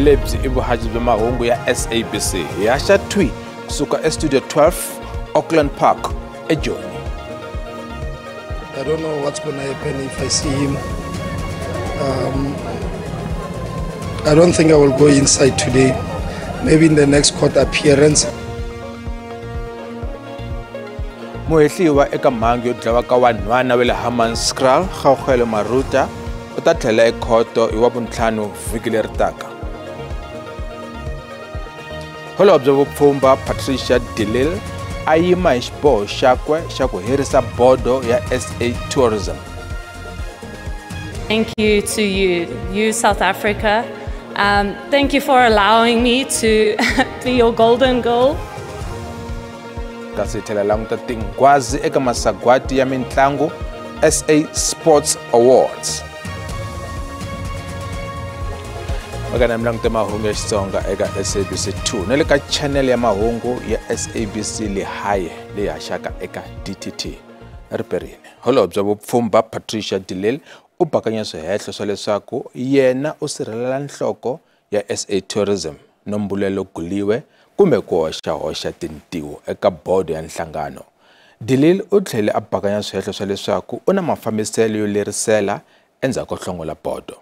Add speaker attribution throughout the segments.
Speaker 1: Lebyi i vuhaxi bya mahungu ya SABC. Hi haxa thwi kusuka eStudio 12, Auckland Park, eJoni.
Speaker 2: I don't know what's going to happen if I see him. I don't think I will go inside today. Maybe in the next court appearance.
Speaker 1: Muhehliwa eka mhangu yo dlawa ka wanhwana wa le Hammanskraal, Kgaogelo Maruta, u ta tlhela ekhoto hi Wavuntlhanu vhiki leri taka. Holobye vupfhumba Patricia de Lille a yima hi xiboho xakwe xa ku herisa bodo ya SA Tourism.
Speaker 3: Thank you to you South Africa. Thank you for allowing me to be your golden girl.
Speaker 1: Kasi hi tlhela languta tinghwazi eka masagwati ya mintlangu SA Sports Awards. Makana mi langute mahungu ya Xitsonga eka SABC 2 na le ka channel ya mahungu ya SABC Lehae leyi haxaka eka DTT. Riperini. Holobye vupfhumba Patricia de Lille u bakanya swihehlo swa leswaku yena u sirhelela nhloko ya SA Tourism Nombulelo Guliwe kumbe ku hoxahoxa tintiho eka bodo ya nhlangano. De Lille u tlhele a bakanya swihehlo swa leswaku u na mafambiselo yo lerisela endzhaku ko hlongola bodo.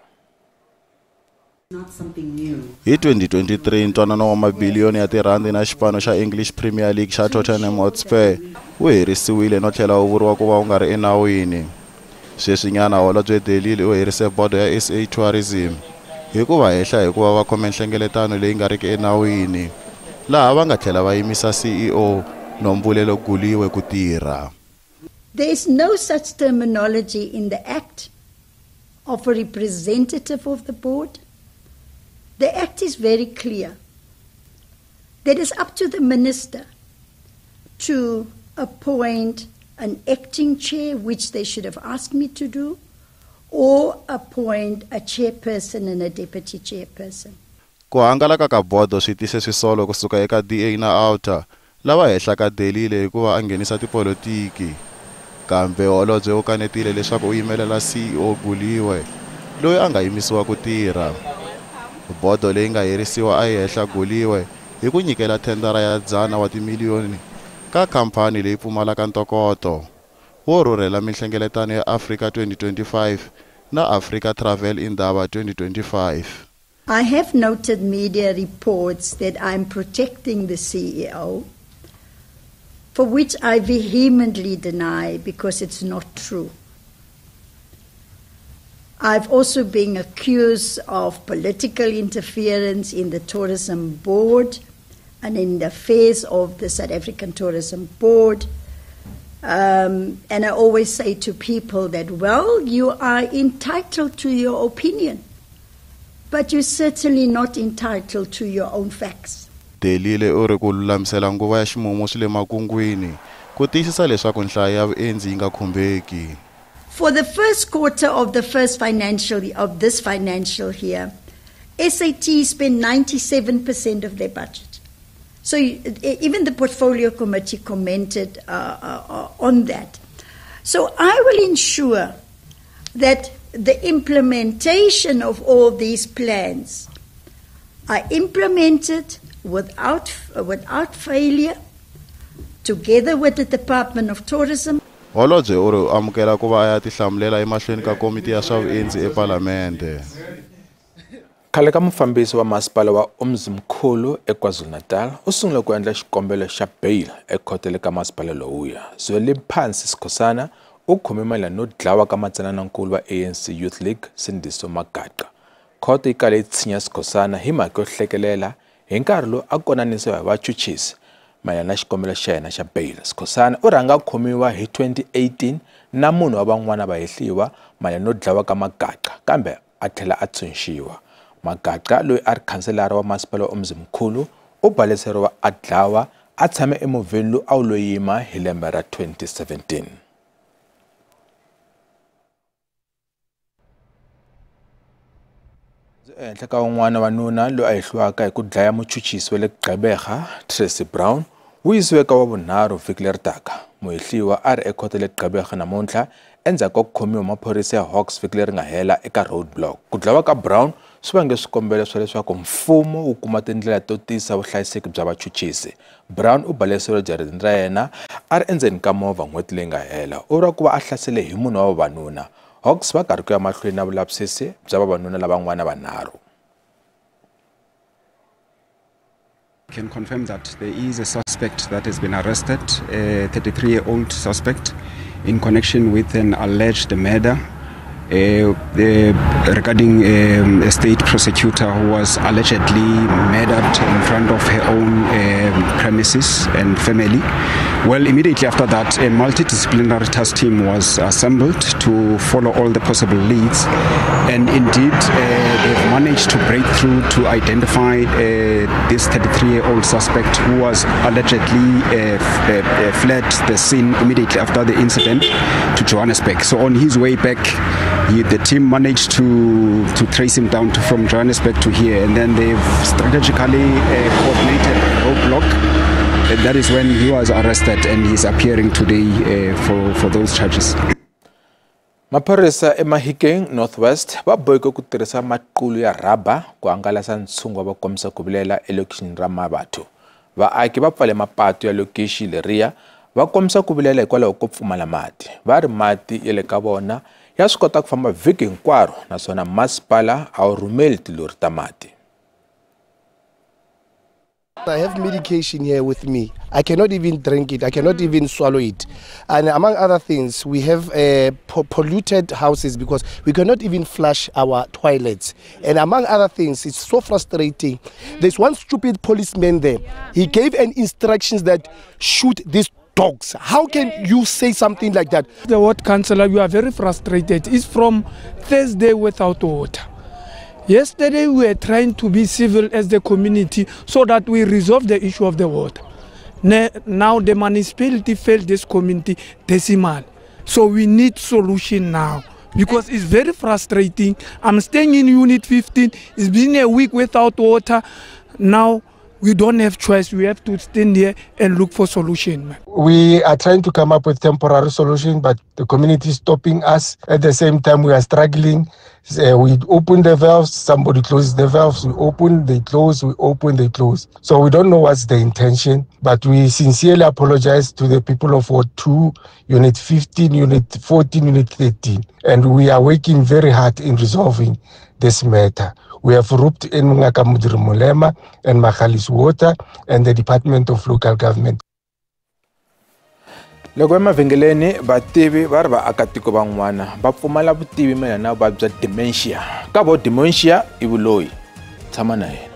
Speaker 4: Hi 2023, ntwanano wa mabiliyoni ya tirhandi na xipano xa English Premier League xa Tottenham Hotspur wu herisiwile no tlhela wu vuriwa ku va wu nga ri enawini. Sweswinyana Holobye de Lille u herise bodo ya SA Tourism hi ku va hehla hi ku va va khome nhlengeletano leyi nga riki enawini, laha va nga tlhela va yimisa CEO Nombulelo Guliwe ku tirha.
Speaker 5: There is no such terminology in the Act of a representative of the board. The Act is very clear that it's up to the minister to appoint an acting chair, which they should have asked me to do, or appoint a chairperson and a deputy chairperson.
Speaker 4: Ku hangalaka ka bodo swi tise swisolo kusuka eka DA na OUTA lava hehlaka De Lille hikuva a nghenisa tipolotiki. Kambe holobye u kanetile leswaku u yimelela CEO Guliwe loyi a nga yimisiwa ku tirha. Bodo leyi nga herisiwa a yi hehla Guliwe hi ku nyikela thendara ya 100 wa timiliyoni ka khampani leyi pfumalaka ntokoto wo rhurhela minhlengeletano ya Africa 2025 na Africa Travel Indaba 2025.
Speaker 5: I have noted media reports that I'm protecting the CEO, for which I vehemently deny because it's not true. I've also been accused of political interference in the tourism board and in the affairs of the South African Tourism Board. And I always say to people that, well, you are entitled to your opinion, but you're certainly not entitled to your own facts.
Speaker 4: De Lille u ri ku lulamisela nguva ya ximumu swi le makungwini ku tiyisisa leswaku nhlayo ya vuendzi yi nga khumbeki.
Speaker 5: For the first quarter of the first financial of this financial year, SAT spent 97% of their budget. So even the portfolio committee commented on that. So I will ensure that the implementation of all these plans are implemented without failure, together with the Department of Tourism.
Speaker 4: Holobye u ri u amukela ku va a ya tihlamulela emahlweni ka komiti ya swa vuendzi ePalamende.
Speaker 1: Khale ka mufambisi wa masipala wa Umzimkhulu eKwaZulu-Natal u sungule ku endla xikombelo xa bail ekhoto le ka masipala lowuya. Zwelimpansi Skhosana u khome mayelana no dlawa ka matsananankulu wa ANC Youth League Sindiso Magaqa. Khoto yi kale yi tshinya Skhosana hi mhaka yo hlekelela hi nkarhi lowu a konanisiwa hi vachuchisi mayelana na xikombelo xa yena xa bail. Skhosana u rhanga khomiwa hi 2018 na munhu wa van'wana va hehliwa mayelana no dlawa ka Magaqa, kambe a tlhela a tshunxiwa. Magaqa loyi a ri khanselara wa masipala wa Umzimkhulu u baleseriwa a dlawa a tshame emovheni lowu a wu lo yima hi lembe ra 2017. Ehenhla ka un'wana wanuna loyi a hehliwaka hi ku dlaya muchuchisi wa le Gqeberha Tracy Brown wu yisiwe ka Wavunharhu vhiki leri taka. Muhehliwa a ri ekhoto le Gqeberha namuntlha endzhaku ka ku khomiwa maphorisa ya Hawks vhiki leri nga hela eka roadblock. Ku dlawa ka Brown swi vange swikombelo swa leswaku mfumo wu kuma tindlela to tiyisa vuhlayiseki bya vachuchisi. Brown u baleseriwe jaratini ra yena a ri endzeni ka movha n'hweti leyi nga hela. U vuriwa ku va a hlasele hi munhu wa vavanuna. Hawks va karhi ku ya mahlweni na vulavisisi bya vavanuna lavan'wana vanharhu.
Speaker 6: Can confirm that there is a suspect that has been arrested, a 33-year-old suspect, in connection with an alleged murder regarding a state prosecutor who was allegedly murdered in front of her own premises and family. Well, immediately after that, a multidisciplinary task team was assembled to follow all the possible leads, and indeed they've managed to break through to identify this 33-year-old suspect who was allegedly fled the scene immediately after the incident to Johannesburg. So on his way back, the team managed to trace him down from Johannesburg to here, and then they've strategically coordinated a roadblock. And that is when he was arrested, and he's appearing today for those charges.
Speaker 1: Maphorisa eMahikeng Northwest va boheke ku tirhisa maqulu ya rhaba ku hangalasa ntshungu wa va kombisa ku vilela elokixini ra Mabatho. Vaaki va pfale mapatu ya lokixi leriya va kombisa ku vilela hikwalaho ko pfumala mati. Va ri mati ya le ka vona ya swi kota ku famba vhiki hinkwaro naswona masipala a wu rhumeli tilori ta mati.
Speaker 2: I have medication here with me. I cannot even drink it. I cannot even swallow it. And among other things, we have polluted houses because we cannot even flush our toilets. And among other things, it's so frustrating. There's one stupid policeman there. He gave an instructions that shoot these dogs. How can you say something like that?
Speaker 7: The ward councillor, you are very frustrated. It's from Thursday without water. Yesterday we were trying to be civil as the community so that we resolve the issue of the water. Now the municipality failed this community decimal. So we need solution now because it's very frustrating. I'm staying in Unit 15. It's been a week without water. Now we don't have choice. We have to stand here and look for solution.
Speaker 8: We are trying to come up with temporary solution, but the community is stopping us. At the same time, we are struggling. We open the valves, somebody closes the valves, we open, they close, we open, they close. So we don't know what's the intention, but we sincerely apologize to the people of Ward 2, Unit 15, Unit 14, Unit 13. And we are working very hard in resolving this matter. We have roped in Ngaka Modiri Molema and Magalies Water and the Department of Local Government.
Speaker 1: Loko emavhengeleni vativi va ri vaakatiko van'wana va pfumala vutivi mayelana na vuvabyi bya dementia. Ka vo dementia i vuloyi. Tshama na yena.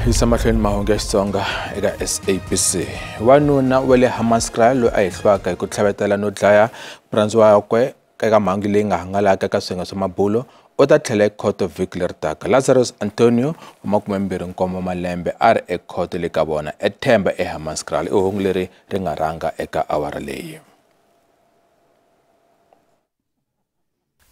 Speaker 1: Yisa mahlweni mahungu ya Xitsonga eka SABC. Wanuna wa le Hammanskraal loyi a hehliwaka hi ku tlhavetela no dlaya murhandziwa wakwe eka mhangu leyi nga hangalaka eka swiyenge swa mabulo u ta tlhela ekhoto vhiki leri taka. Lazarus Antonio wa 27 malembe a ri ekhoto le ka vona eThemba eHammanskraal. I hungu leri ri nga rhanga eka awara leyi.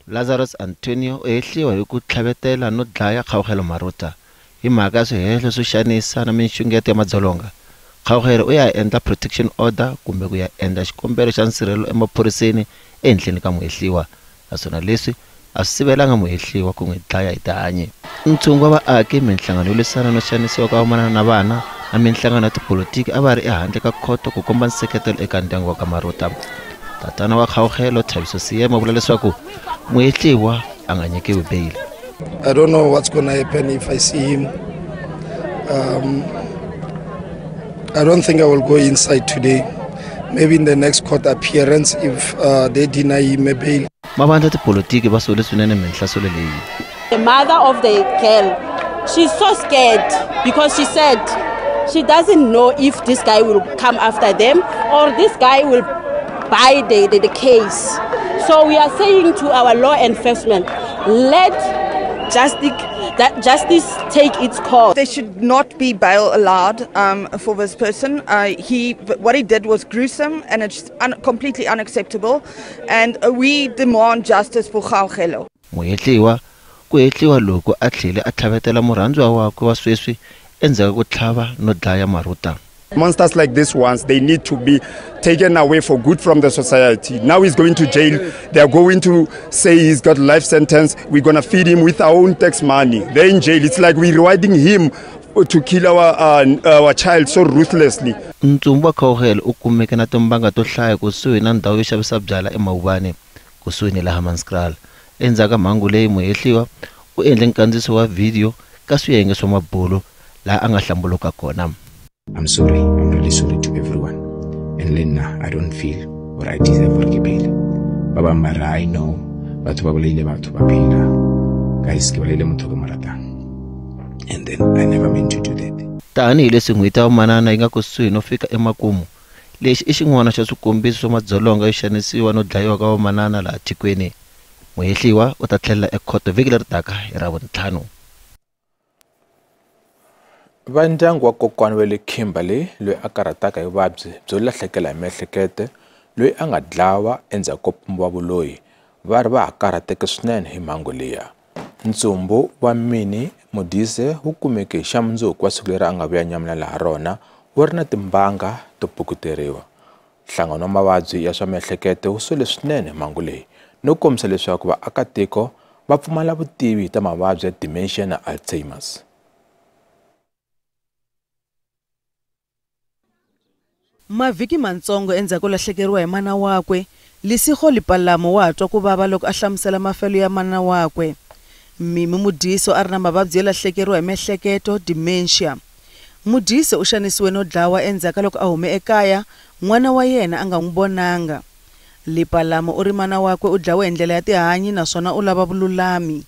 Speaker 9: Lazarus Antonio u hehliwa hi ku tlhavetela no dlaya Kgaogelo Maruta hi mhaka ya swihehlo swo xanisa na minxungeto ya madzolonga. Kgaogelo u ya endla protection order kumbe ku ya endla xikombelo xa nsirhelelo emaphoriseni ehenhleni ka muhehliwa, naswona leswi a swi sivelanga muhehliwa ku n'wi dlaya hi tihanyi. Ntshungu wa vaaki, minhlangano yo lwisana no xanisiwa ka vamanana na vana na minhlangano ya tipolitiki a va ri ehandle ka khoto ku komba nseketelo eka ndyangu wa ka Maruta. Tatana wa Kgaogelo, Thabiso Seema, vula leswaku muhehliwa a nga nyikiwi beyili.
Speaker 2: I don't know what's going to happen if I see him. I don't think I will go inside today. Maybe in the next court appearance if they deny him a bail.
Speaker 9: Mavandla tipolitiki va sole swinene minhlaselo leyi.
Speaker 10: The mother of the girl, she's so scared because she said she doesn't know if this guy will come after them or this guy will buy the case. So we are saying to our law enforcement, let justice take its course.
Speaker 11: There should not be bail allowed for this person. What he did was gruesome and it's completely unacceptable. And we demand justice for Kgaogelo.
Speaker 9: Muhehliwa ku hehliwa loko a tlhele a tlhavetela murhandziwa wakwe wa sweswi endzhaku ko tlhava no dlaya Maruta.
Speaker 12: Monsters like this ones, they need to be taken away for good from the society. Now he's going to jail. They are going to say he's got life sentence. We're going to feed him with our own tax money. They're in jail. It's like we're rewarding him to kill our child so ruthlessly.
Speaker 9: Ntsumbu wa Kgaogelo u kumeke na timbanga to hlaya kusuhi na ndhawu yo xavisa byala eMawubane kusuhi ni le Hammanskraal. Endzhaku ka mhangu leyi muhehliwa u endle nkandziyiso wa vhidiyo ka swiyenge swa mabulo laha a nga hlambuluka kona.
Speaker 6: I'm sorry. I'm really sorry to everyone. And Lena, I don't feel or I deserve gore ke phele. Ba bangwe ba re I know batho ba bolaile batho ba phela. Guys, ke bolaile motho ke mo ratang. And then I never meant to do that.
Speaker 9: Tanihileswi n'hweti ya vamanana yi nga kusuhi no fika emakumu, lexi i xin'wana xa swikombiso swa madzolonga yo xanisiwa no dlayiwa ka vamanana laha tikweni. Muhehliwa u ta tlhelela ekhoto vhiki leri taka hi Ravuntlhanu.
Speaker 1: Va ndyangu wa kokwana wa le Kimberley loyi a karhataka hi vuvabyi byo lahlekela hi miehleketo loyi a nga dlawa endzhaku ko pumbiwa vuloyi va ri va ha karhateke swinene hi mhangu liya. Ntsumbu wa Minnie Modise wu kumeke hi xamundzuku wa siku leri a nga vuya nyamalala ha rona wu ri na timbanga to pukuteriwa. Nhlangano wa mavabyi ya swa miehleketo wu sole swinene mhangu leyi no kombisa leswaku vaakatiko va pfumala vutivi ta mavabyi ya dementia na Alzheimer's.
Speaker 13: Mavhiki mantsongo endzhaku ko lahlekeriwa hi mana wakwe, Lesego Lipalamo wa twa ku vava loko a hlamusela mafelo ya mana wakwe. Mimi Modise a ri na mavabyi yo lahlekeriwa hi miehleketo dementia. Modise u xanisiwe no dlawa endzhaku ka loko a hume ekaya, n'wana wa yena a nga n'wi vonanga. Lipalamo u ri mana wakwe u dlawe hi ndlela ya tihanyi naswona u lava vululami.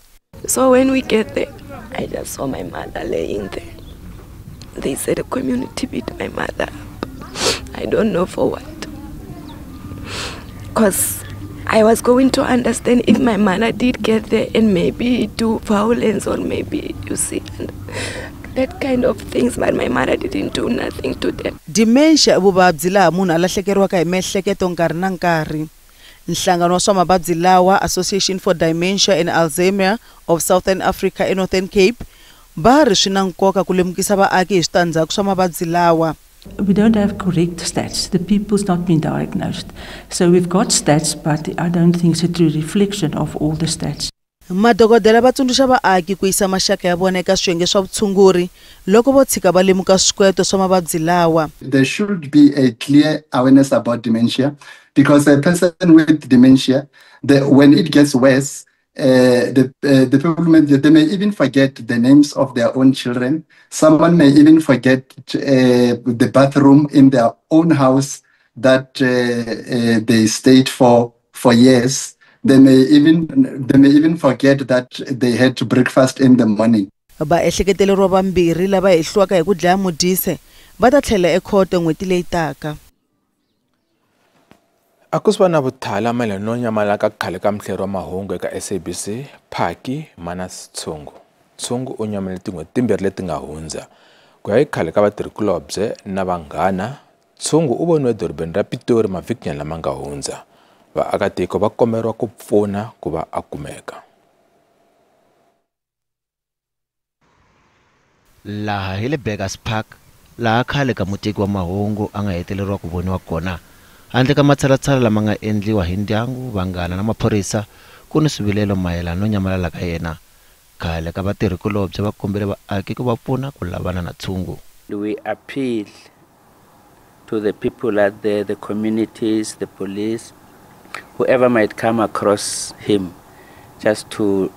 Speaker 14: So when we get there, I just saw my mother laying there. They said the community beat my mother up. I don't know for what. Because I was going to understand if my mother did get there and maybe do violence or maybe, you see, and that kind of things, but my mother didn't do nothing to them.
Speaker 13: Dementia i vuvabyi laha munhu a lahlekeriwaka hi miehleketo nkarhi na nkarhi. Nhlangano wa swa mavabyi lawa Association for Dementia and Alzheimer of Southern Africa eNorthern Cape va ri swi na nkoka ku lemukisa vaaki hi switandzhaku swa mavabyi lawa.
Speaker 15: We don't have correct stats. The people's not been diagnosed. So we've got stats, but I don't think it's a true reflection of all the stats.
Speaker 13: Madokodela va tsundzuxa vaaki ku yisa maxaka ya vona eka swiyenge swa vutshunguri loko vo tshika va lemuka swikweto swa mavabyi lawa.
Speaker 16: There should be a clear awareness about dementia, because a person with dementia, when it gets worse, the people may, they may even forget the names of their own children. Someone may even forget the bathroom in their own house that they stayed for years. They may even forget that they had breakfast in the morning.
Speaker 13: Vaehleketeleriwa vambirhi lava hehliwaka hi ku dlaya Modise va ta tlhela ekhoto n'hweti leyi taka.
Speaker 1: A ku swi va na vuthala mayelana no nyamalala ka khale ka muhleri wa mahungu eka SABC Phaki Manas Tshungu. Tshungu u nyamalele tin'hweti timbirhi leti nga hundza. Ku ya hi khale ka vatirhikulobye na vanghana, Tshungu u voniwe edorobeni ra Pitori mavhikinyana lama nga hundza. Vaakatiko va komberiwa ku pfuna ku va a kumeka.
Speaker 9: Laha hi le Burgers Park, laha khale ka muteki wa mahungu a nga heteleriwa ku voniwa kona. Handle ka matshalatshala lama nga endliwa hi ndyangu, vanghana na maphorisa, ku ni swivilelo mayelana no nyamalala ka yena. Khale ka vatirhikulobye va kombele vaaki ku va pfuna ku lavana na Tshungu.
Speaker 17: We appeal to the people out there, the communities, the police, whoever might come across him, just to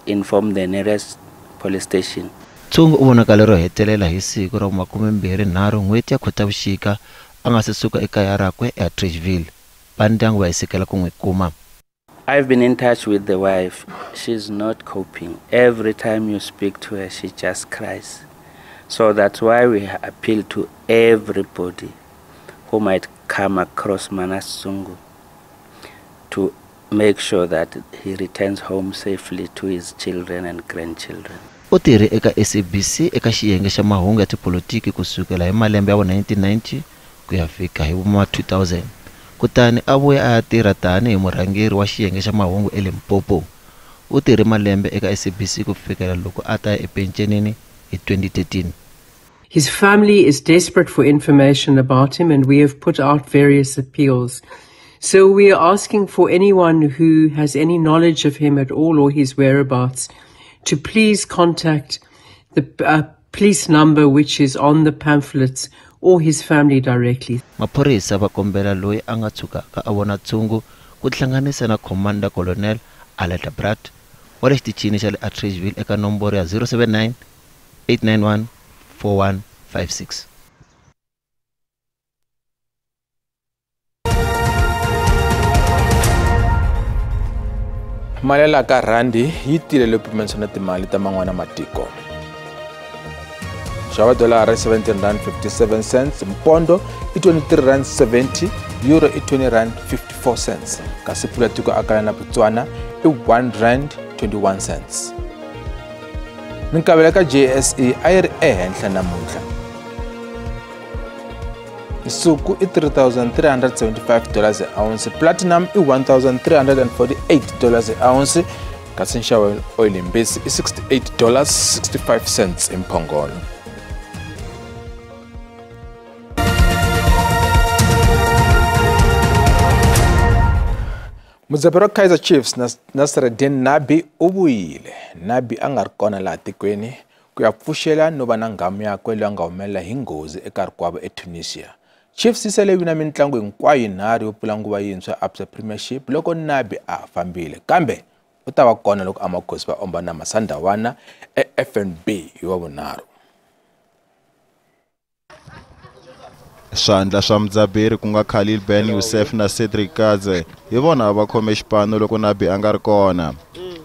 Speaker 17: inform the nearest police station.
Speaker 9: Tshungu u vonakale ro hetelela hi siku ra 23 n'hweti ya Khotavuxika a nga se suka ekaya rakwe eAtteridgeville. Va ndyangu va hisekela ku n'wi kuma.
Speaker 17: I've been in touch with the wife. She's not coping. Every time you speak to her, she just cries. So that's why we appeal to everybody who might come across Manas Tshungu to make sure that he returns home safely to his children and grandchildren.
Speaker 9: U tirhe eka SABC eka xiyenge xa mahungu ya tipolotiki ku sukela hi malembe ya 1990 ku ya fika hi 2000. Kutani a vuya a ya tirha tanihi murhangeri wa xiyenge xa mahungu eLimpopo. U tirhe malembe eka SABC ku fikela loko a ta ya epencenini hi 2013.
Speaker 18: His family is desperate for information about him, and we have put out various appeals. So we are asking for anyone who has any knowledge of him at all or his whereabouts to please contact the police number which is on the pamphlets or his family directly.
Speaker 9: Maphorisa va kombela loyi a nga tshukaka a vona tshungu ku hlanganisa na Commander Colonel Aleta Bratt wa le xitichini xa le Atteridgeville eka nomboro ya 079 891 4156.
Speaker 1: Mali ya ka rhandi yi tile leyi pimanisiwa na timali ta man'wana matiko. Xava dolara R17.57, mpondo i R23.70, euro i R20.54, kasi pula tiko akala na Botswana i R1.21. Minkavelo ka JSE a yi ri ehenhla namuntlha. Nsuku i $3,375 a ounce, platinum i $1,348 a ounce, kasi nxavo wa oyili mbisi i $68.65 hi mphongolo. Mudzaberi wa Kaizer Chiefs Nasreddine Nabi u vuyile. Nabi a nga ri kona laha tikweni ku ya pfuxela no va na nghamu yakwe loyi a nga humelela hi nghozi eka rikwavo eTunisia. Chiefs yi sele yi wina mintlangu hinkwayo yinharhu yo pfula nguva yintshwa ya Absa Premiership loko Nabi a ha fambile, kambe u ta va kona loko Amakhosi va omba na Masandawana eFNB hi Wavunharhu.
Speaker 4: Swandla swa mudzaberi ku nga Khalil Ben Youssef na Cedric Kaze hi vona va khome xipano loko Nabi a nga ri kona.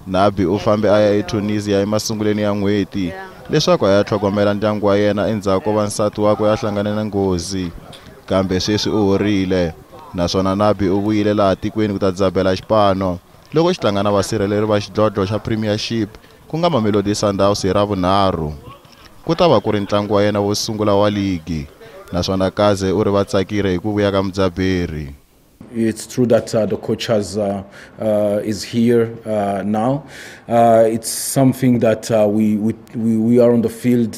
Speaker 4: Nabi u fambe a ya eTunisia emasungulweni ya n'hweti leswaku a ya tlhogomela ndyangu wa yena endzhaku ko va nsati wakwe a hlangane na nghozi, kambe sweswi u horile naswona Nabi u vuyile laha tikweni ku ta dzabela xipano loko xi tlanga na vasirheleri va xidlodlo xa Premiership ku nga Mamelodi Sundowns hi Ravunharhu. Ku ta va ku ri ntlangu wa yena wo sungula wa ligi, naswona Kaze u ri va tsakile hi ku vuya ka mudzaberi.
Speaker 19: It's true that the coach has is here now. It's something that we are on the field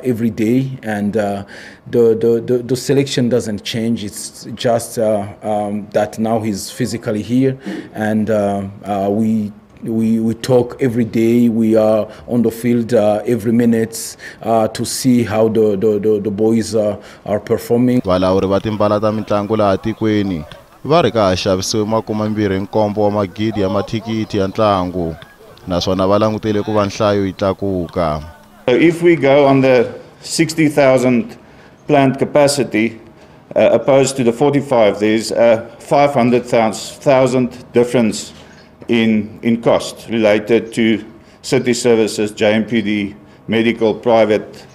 Speaker 19: every day, and the selection doesn't change. It's just that now he's physically here, and we talk every day. We are on the field every minute to see how the boys are performing.
Speaker 4: Valawuri va timbala ta mitlangu laha tikweni va ri ka ha xavisiwe 27 wa magidi ya mathikithi ya ntlangu, naswona va langutele ku va nhlayo yi tlakuka.
Speaker 20: So if we go on the 60,000 planned capacity opposed to the 45, there's a 500,000 difference in cost related to city services, JMPD, medical, private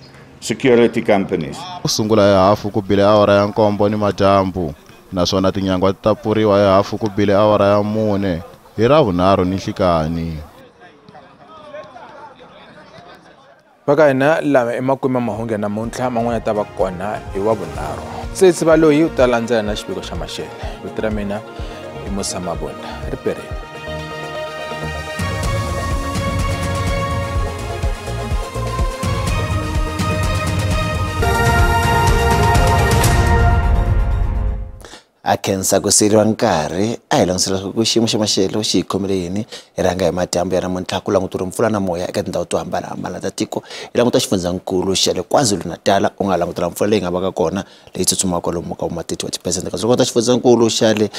Speaker 20: security companies.
Speaker 4: Ku sungula hi hafu ku bile awara ya 7 ni madyambu, naswona tinyangwa ti ta pfuriwa hi hafu ku bile awara ya 4 hi Ravunharhu ni nhlikani.
Speaker 1: Va ka hina lama emakume ya mahungu ya namuntlha, man'wana ta va kona hi Wavunharhu. Tsitsi Baloyi u ta landzela na xiviko xa maxele. Vito ra mina i Musa Mabunda. Riperini.
Speaker 9: A khensa ku siyeriwa nkarhi a hi langutisela leswaku xiyimo xa maxelo xi hi khomile yini. Hi rhanga hi madyambu ya namuntlha ku langutiwa mpfula na moya eka tindhawu to hambanahambana ta tiko. Hi languta xifundzankulu xa le KwaZulu-Natal, u nga langutela mpfula leyi nga vaka kona leyi tsutsumaka kwalomu ka ma 30%. Kasi loko ta xifundzankulu xa le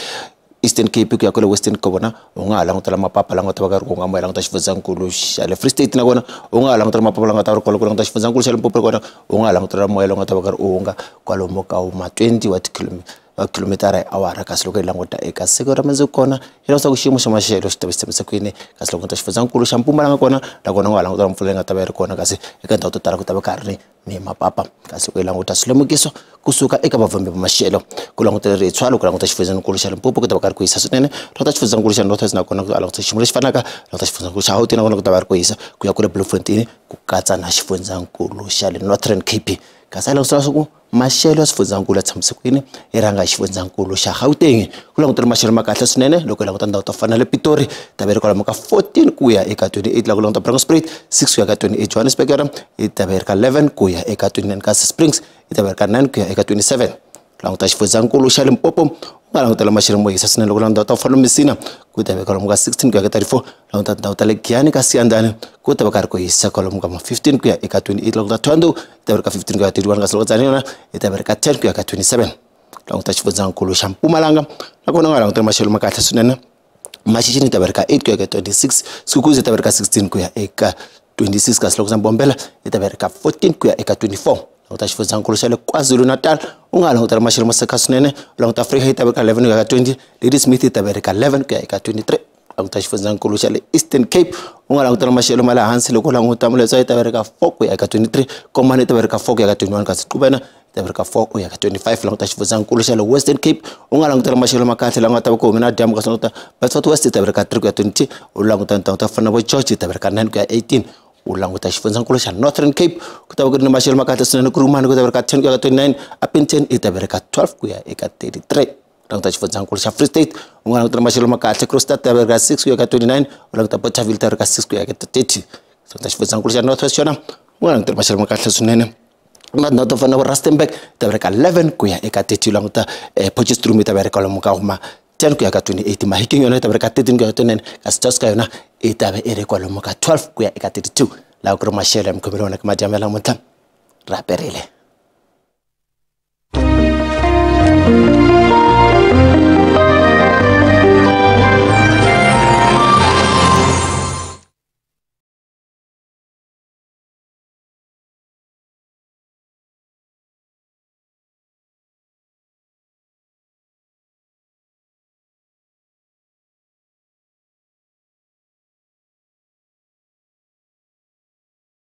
Speaker 9: Eastern Cape ku ya kwale Western Cape vona u nga ha langutela mapapa lama nga ta va ka ri ku nga moya. Languta xifundzankulu xa le Free State na kona u nga ha langutela mapapa lama nga ta va ri kwala. Ku languta xifundzankulu xa Limpopo kona u nga ha langutela moya lowu nga ta va ka ri u hunga kwalomu ka ma 20 wa kilomitara hi awara. Kasi loko hi languta eka siku ra mundzuku kona hi languta ku xiyimo xa maxelo xi ta va xi tshamise ku yini. Kasi loko ta xifundzankulu xa Mpumalanga kona nakona u nga ha langutela mpfula leyi nga ta va yi ri kona, kasi eka tindhawu to tala ku ta va ka ri ni mapapa. Kasi loko hi languta swilemukiso kusuka eka vavhumbi va maxelo, ku langutela ritshwa loko languta xifundzankulu xa Limpopo ku ta va ka ri ku hisa swinene. Languta xifundzankulu xa North West nakona ku languta xiyimo lexi fanaka. Languta xifundzankulu xa Gauteng nakona ku ta va ri ku hisa ku ya kule Bloemfontein ku katsa na xifundzankulu xa le Northern Cape. Kasi a hi langutisela leswaku Maxelo ya swifundzankulu ya tshamisekile hi rhanga hi xifundzankulu xa Gauteng ku langutela maxelo ma kahle swinene loko hi languta ndhawu to fana na le Pitori ta ve ri kwalomu ka 14 ku ya eka 28 loko languta Bronkhorstspruit 6 ku ya ka 28 Johannesburg yona yi ta ve ri ka 11 ku ya eka 29 kasi Springs yi ta ve ri ka 9 ku ya eka 27. Languta xifundzankulu xa Limpopo u nga langutela maxelo mo hisa swinene loko languta ta fana Messina ku ta ve kwalomu ka 16 ku ya ka 34 languta tindhawu ta le Giyani ka Siyandhani ku ta va karhi ku hisa kwalomu ka 15 ku ya eka 28 languta Thohoyandou yi ta ve ri ka 15 ku ya 31 kasi loko Tzaneen yona yi ta ve ri ka 10 ku ya ka 27. Languta xifundzankulu xa Mpumalanga nakona u nga langutela maxelo ma kahle swinene Mashishini yi ta ve ri ka 8 ku ya ka 26 Skukuza yi ta ve ri ka 16 ku ya eka 26 kasi loko Mbombela yi ta ve ri ka 14 ku ya eka 24. Languta xifundzankulu xa le KwaZulu-Natal u nga langutela maxelo mo seka swinene languta Afrika yi ta ve ri ka 11 ku ya ka 20 Ladysmith yi ta ve ri ka 11 ku ya eka 23. Languta xifundzankulu xa le Eastern Cape u nga langutela maxelo ma le hansi loko languta Moletswa yi ta ve ri ka 4 ku ya eka 23 Komani yi ta ve ri ka 4 ku ya ka 21 kasi Qubena yi ta ve ri ka 4 ku ya ka 25. Languta xifundzankulu xa le Western Cape u nga langutela maxelo ma kahle lawa nga ta va ku hume na dyambu kasi languta Bedford West yi ta ve ri ka 3 ku ya 20 u languta ndhawu ta fana na vo George yi ta ve ri ka 9 ku ya 18. U languta xifundzankulu xa Northern Cape ku ta va ku ri ni maxelo ma kahle swinene Kurumani ku ta ve ri ka 10 ku ya ka 29 Upington yi ta ve ri ka 12 ku ya eka 33. Languta xifundzankulu xa Free State u nga langutela maxelo ma kahle Kroonstad ta ve ri ka 6 ku ya ka 29 u languta Bothaville ta ve ri ka 6 ku ya ka 30. Languta xifundzankulu xa North West xona u nga langutela maxelo ma kahle swinene na tindhawu to fana na vo Rustenburg ta ve ri ka 11 ku ya eka 30. Languta Potchefstroom yi ta ve ri kwalomu ka ma 10 ku ya ka 28 Mahikeng yona yi ta ve ri ka 13 ku ya ka 29 kasi Tusker yona yi ta ve i ri kwalomu ka 12 ku ya eka 32. Laha ku ri maxelo ya mikhomelo wona ka madyambu ya namuntlha ra perile.